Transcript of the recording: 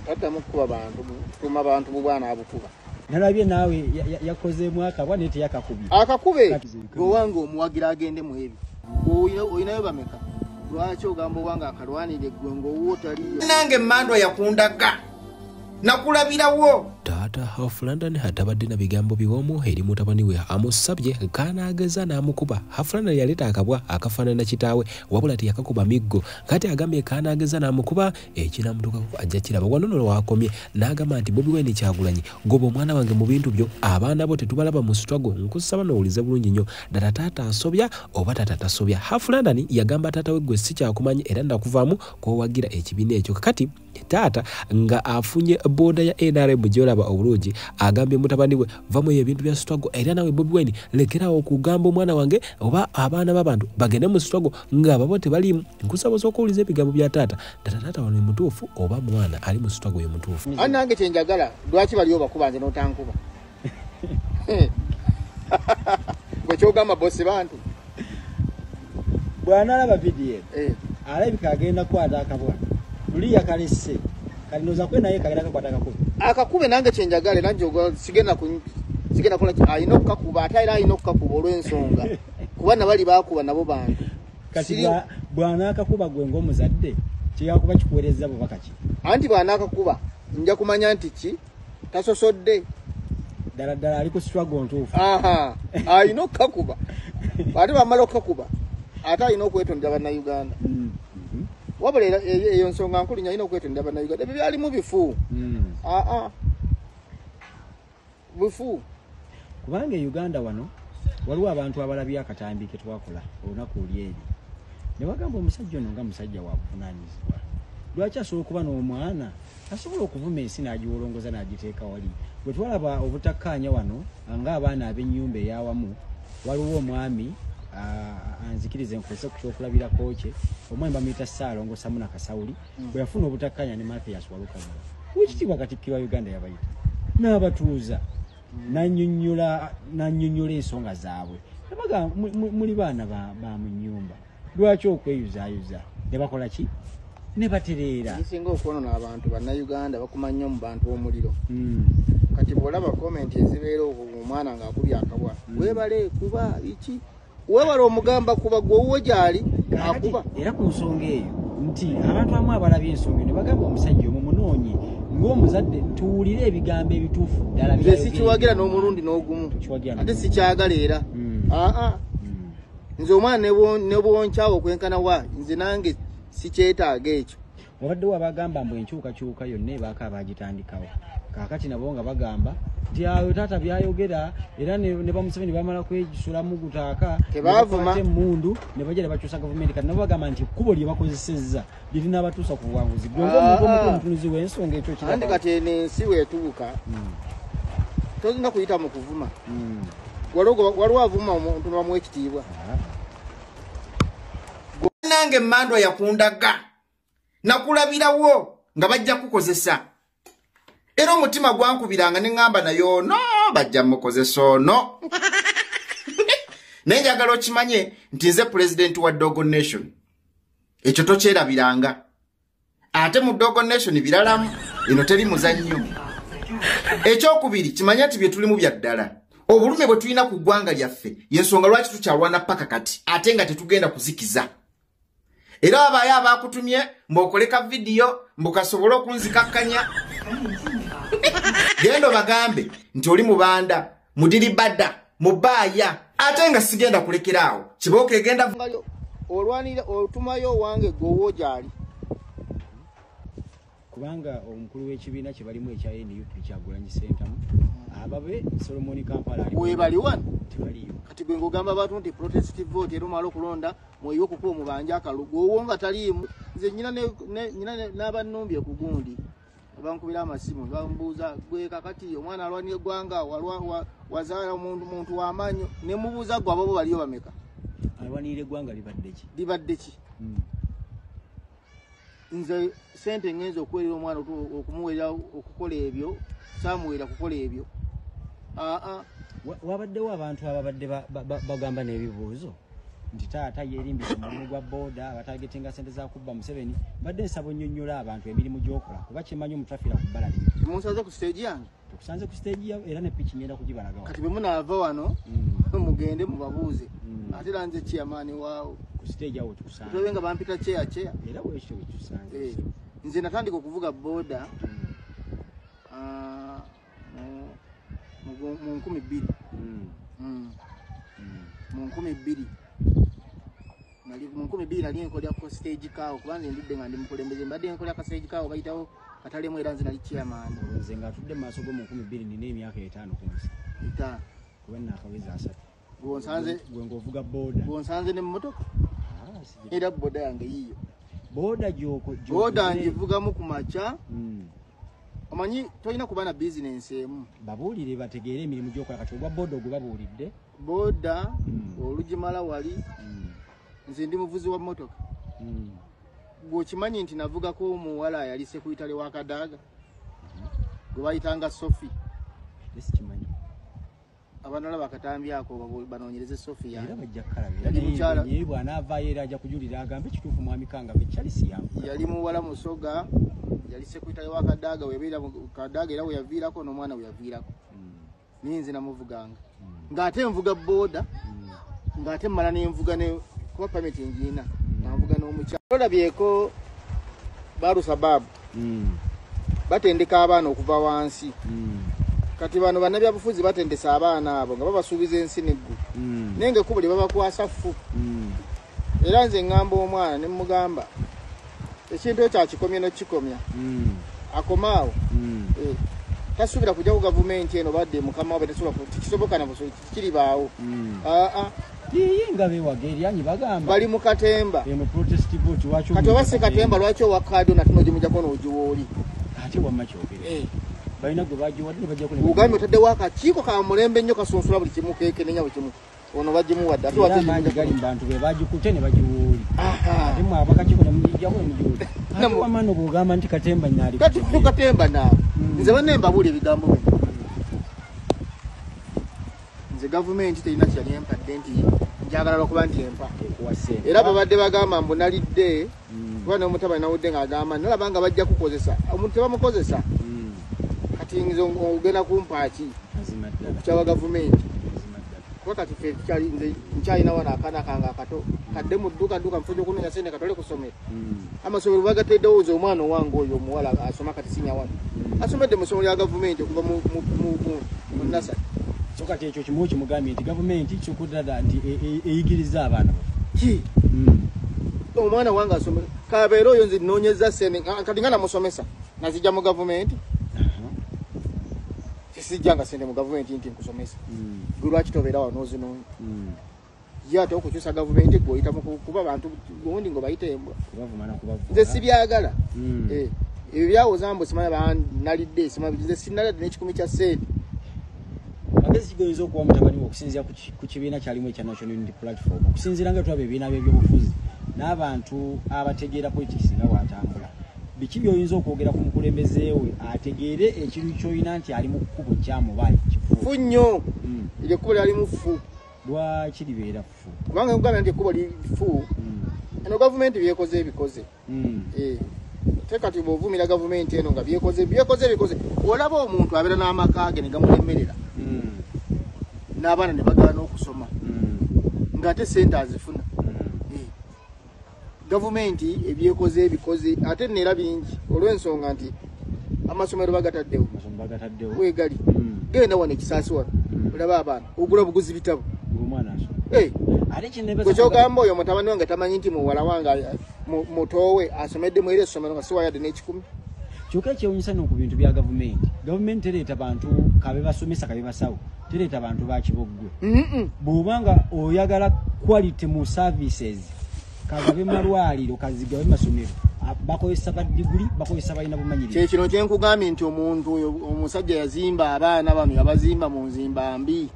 Taddamu kukuba bantu, kutuma bantu mu bwana abukuba. Nalabye naawe yakozeemu akabwa naye teyakakubye. Akakube gwe owange omuwagira agende mu ebyo. Olinayo bameka? Lwaki ogamba owange akalwanire ggwe ng'owuwo taliyo? Nange Mmandwa yakundaga. Nakulabirawo. Taata Half London atabadde na bigambo biwoomu eri mutabani we, amusabye kanaageza n'amukuba. Half London yaleeta akabwa akafaanana kitaawe wabula teyakakuba miggo. Kati agambye kanaageza n'amukuba ekinamutuukako ajja kiraba. Wano nno waakomye n'agamba nti Bobi Wine Kyagulanyi goba omwana wange mu bintu byo, abaana bo tetubalaba mu struggle. Nkusaba n'owulize bulungi nnyo ddala taata asobya oba taata tasobya. Half London yagamba taata we gwe sikyakumanyi era nakuvaamu kw'owagira ekibiina ekyo. Kati taata nga afunye boda ya NRM gy'olaba obulungi agambye mutabani we vamu ebintu bya struggle, era nawe Bobi Wine lekerawo okugamba omwana wange oba abaana b'abantu bagende mu struggle nga babo tebaliimu. Nkusaba osooka owulize ebigambo bya taata. Ddala taata wano ye mutuufu oba mwana ali mu struggle ye mutuufu? Ani nange kye njagala, lwaki baliyo bakuba nze n'otankuba? Gwe ky'ogamba bosi bantu. Bw'anaalaba vidiyo eno, alabika agenda kukwata akabwa. Luli yakalese. Kati ndowooza kwe naye kagenda kakwata akakube. Akakube nange kye njagala, era njoga sigenda kukola ki, alina okukakuba, ate era alina okukakuba olw'ensonga. Kuba nabali baakuba nabo bantu. Kati bw'anaakakuba gwe ng'omuzadde, kyeyakuba kikuweereza bubaka ki? Anti bw'anaakakuba, nja kumanya nti ki tasosodde. Ddala ddala ali ku struggle ntuufu. Aha, alina okukakuba. Ate bw'amala okukakuba, ate alina okwetondera Bannayuganda. Wabula era eyo nsonga nkulu nnyo, alina okwetondera Bannayuganda. Ebyo byalimu bifu. Aa, bifu. Kubanga e Uganda wano waliwo abantu abalabye akatambi ke twakola olunaku oli eri. Ne bagamba omusajja ono nga musajja wa buvunaanyizibwa. Lwaki asobola okuba n'omwana asobola okuvuma ensi n'agiwolongoza n'agiteeka wali? Bwe twalaba obutakkaanya wano ng'abaana ab'ennyumba ey'awamu, waliwo omwami, anzikirize nkozese ku kyokulabirako kye, omwami bamuyita Ssaalongo Samuna Kasawuli, bwe yafuna obutakkaanya ne Mathias Walukagga, owekitiibwa Katikkiro wa Uganda yabayita n'abatuuza, n'annyonnyola ensonga zaabwe. Ne bagamba, muli baana ba mu nnyumba, lwaki okweyuzaayuza? Ne bakola ki? Ne batereera. Ekisinga okwonoona abantu Bannayuganda bakuma nnyo mu bantu omuliro. Kati bw'olaba comment ezibeera okwo omwana ng'akubye akabwa, weebale kuba biki? Weebale omugamba kuba gwe owuwo gy'ali, akuba. Era ku nsonga eyo nti abantu abamu abalabye ensonga eno ne bagamba omusajja omwo munoonye ng'omuzadde tuwulire ebigambo ebituufu ddala. Nze sikiwagira n'omulundi n'ogumu. Tukiwagira Ate n'ogumu. sikyagala era. Aa. Nze omwana ne bwonkyawa okwenkana wa, nze nange sikyetaaga ekyo. Wabaddewo abagamba mbu enkyukakyuka yonna ebaako abaagitandikawo. Kaakati nabo nga bagamba nti awo taata by'ayogera era ne ba Museveni bamala kwegisulamu gutaaka, ne Tebaavuma. bakwata emmundu ne bajja ne bakyusa gavumenti. Kati nabo bagamba nti ekkubo lye bakozesezza lirinaabatuusa ku buwanguzi. Gwe ng'omuntu omukulu omutunuzi w'ensonga ekyo kiraba. Anti kati eno ensi weetuuka, tolina kuyita mu kuvuma. Waliwo avuma omuntu ne bamuwa ekitiibwa. Nange Mmandwa yakundaga. Nakulabirawo nga bajja kukozesa. Era omutima gwankubiranga ne ŋŋamba naye ono bajja mukozesa ono. Naye njagala okimanye nti nze pulezidenti wa Dogo Nation. Ekyo tokyerabiranga. Ate mu Dogo Nation biralamu, eno teri muzannyo. Ekyokubiri, kimanye nti bye tulimu bya ddala. Obulume bwe tulina ku ggwanga lyaffe y'ensonga lwaki tukyalwana paka kati, ate nga tetugenda kuzikiza. Era abaayo abaakutumye mbw'okoleka vidiyo mbu kasobole okunzikakkanya. Genda obagambe nti oli mubanda, mudiribada, mubaaya, ate nga sigenda kulekera awo. Kibooko egenda Olwanira otumayo owange gwe owwo gy'ali. Kubanga omukulu w'ekibiina kye balimu ekya NUP Kyagulanyi Ssentamu, ababe Solomon Kampala ali Weebali wano? Tebaliyo. Kati gwe ng'ogamba abantu nti protest vote era omala okulonda mweyiwe okukuba omubanja akalulu. Gwe owwo nga taliimu. Nze nnyina n'abannumbye ku gundi. Bankubira amasimu, bambuuza gwe kakati omwana alwanira eggwanga, wazaala muntu w'amaanyi. Ne mubuuza gwe ababo baliyo bameka? Alwanirira eggwanga libadde ki? Libadde ki? Nze sente ngenze okuweerera omwana okumuweerera okukola ebyo, saamuweerera kukola ebyo. Aa. Wabaddewo abantu ababadde bagamba n'ebibuuzo Nti taata yeerimbise mu mulimu gwa boda, abatagetinga sente za kubba Museveni. Mbadde nsaba onnyonnyola abantu emirimu gy'okola, kuba kyemmanyi omutwafiira ku bbala limu. Temunsanze ku stage yange? Tukusanze ku stage yawo era ne piki ngenda kugibalaga wano. Kati bwe munaava wano mugende mubabuuze. Ate era nze chairman waawo. Ku stage awo tukusanze. Tulabe nga bampita chair chair. Era bwekityo bwe tukusanze. Nze natandika okuvuga boda mu 2000. Mu 2000. Nali mu 2000 nali nkolera ku stage kaawo, kuba nze ndudde nga ndi mukulembeze, mbadde nkolera ka stage kaawo bayitawo katalemu, era nze nali chairman. Nze nga atudde mu maaso go mu 2000 nina emyaka 5 ku nsi. 5. Kuba nnaakaweza 3. Gw'onsanze gwe ng'ovuga boda. Gw'onsanze n'emmotoka? Era boda yange yiyo. Boda gy'oko boda ngivugamu ku makya. Omanyi tolina kuba na bizinensi emu. Babuulire bategeere emirimu gy'okola kati ogwa boda ogwo babuulidde. Boda olugimala wali. Nze ndi muvuzi wa mmotoka. Gw'okimanyi nti navugako omuwala yali sekuritale wa Kadaga gwe bayitanga Sophie. Sikimanyi. Abanalaba akatambi ako banoonyereze Sophie yange. Era bajja kukalaba. Yali mukyala. Ye bw'anaavaayo era ajja kujulira agambe kituufu mwami Kangave Charles yange. Yali muwala Musoga, yali sekuritale wa Kadaga, webeera Kadaga era we yaviirako n'omwana we yaviirako. Ninze namuvuganga. Ng'ate nvuga boda, ng'ate mmala ne nvuga ne kuba permit ngiina, nga nvuga n'omukyala. Olabyeko Barusababu. Batendeka abaana okuva wansi. Kati bano bannabyabufuzi batendesa abaana abo nga babasuubiza ensi n'eggulu. Naye ng'ekkubo lye babakwasa ffu. Era nze ŋŋamba omwana ne mmugamba ekintu ekyo akikomye n'okikomya. Akome awo. Tasuubira kujja ku gavumenti eno badde mukama waabwe, tasobola tekisoboka na busobozi kiribaawo. Yiyi nga beewaga eryanyi bagamba. Bali mu katemba. Eno protest vote lwaki Kati oba si katemba lwaki owa kaadi ono ate n'ogimuggyako n'ogiwa oli? Ate wamma kyogere. Balina gwe bagiwadde ne bajjako ne Ogambye otaddewo akakiiko ka mulembe nnyo kasunsula buli kimu keekenenya buli kimu. Ono bagimuwadde ate Era amaanyi gali mu bantu be bagikutte ne bagiwa oli. Ate mmwe abakakiiko ne mugiggyako ne mugiwa oli. Ate wamma nno bw'ogamba nti katemba nnaali Kati ku katemba naawe. Nze banne mbabuulira ebigambo bino. Nze gavumenti terina kye yali empadde nti njagala lwakuba nti empa. Era babadde bagamba mbu nalidde, kuba n'omutabani nawudde ng'agamba nalaba nga bajja kukozesa. Omuntu tebamukozesa. Kati nze ogenda kumpa ki? Okukyawa gavumenti. Kuba kati ffe nze nkyalina wano akaana kange akato. Kadde mu dduka dduka nfuna okunoonya ssente katole ku ssomero. Amasomero bagateddewo nze omwana owange oyo omuwala asoma kati sinya wano. Asomedde mu ssomero lya gavumenti okuva mu nursery. So kati ekyo kimu kimugambye nti gavumenti kikudada nti eyigiriza abaana baffe. Ki? Omwana wange asoma kabeera oyo nze nnoonyeza ssente kati nga namusomesa nazijja mu gavumenti. Sijjanga ssente mu gavumenti nti nkusomesa. Gwe lwaki tobeera wano n'ozinoonya? Ye ate okukyusa gavumenti gwe oyita mu kuba bantu gundi ng'obayita embwa. Nze sibyagala. Ebyo byawoza mbu simanyi nalidde, simanyi nze sinnalidde n'ekikumi kya ssente. Magezi ki g'oyinza okuwa mutabani wo okusinziira ku kibiina kyalimu ekya National Unity Platform, okusinziira nga tulaba ebibiina by'ebyobufuzi n'abantu abategeera politics nga bw'atambula, biki by'oyinza okwogera ku mukulembeze we ategeere ekiruyi ky'olina nti ali mu kkubo kyamu oba kifu? Ffu nnyo. Eryo ekkubo lyali mu ffu. Lwaki libeera ffu? Kubanga nkugambye nti ekkubo li ffu. Eno gavumenti byekoze ebikoze. Ate kati bw'ovumira gavumenti eno nga byekoze byekoze bikoze, olaba omuntu abeera n'amaka ge ne gamulemerera. N'abaana ne bagaana okusoma. Ng'ate ssente azifuna. Gavumenti ebyekoze ebikoze ate nera bingi olw'ensonga nti amasomero bagataddewo. Weegali. Genda wano ekisaasi wano olaba abaana ogula buguzi bitabo. Ng'omwana asoma. Ate Gwe ky'ogamba oyo mutabani wange tamanyi nti muwala wange mutoowe asomedde mu eri essomero nga siwayadde n'ekikumi. Kyokka ekyewuunyisa nno ku bintu bya gavumenti, gavumenti tereeta bantu kabe basomesa kabe basawo, tereeta bantu ba kiboggwe. Bw'oba nga oyagala quality mu services, kagabe malwaliro, kazigabe masomero, bakozesa ba diguli, bakozesa balina bumanyirivu. Kye kino kye nkugambye nti omuntu oyo omusajja yazimba abaana bano yabazimba mu nzimba mbi.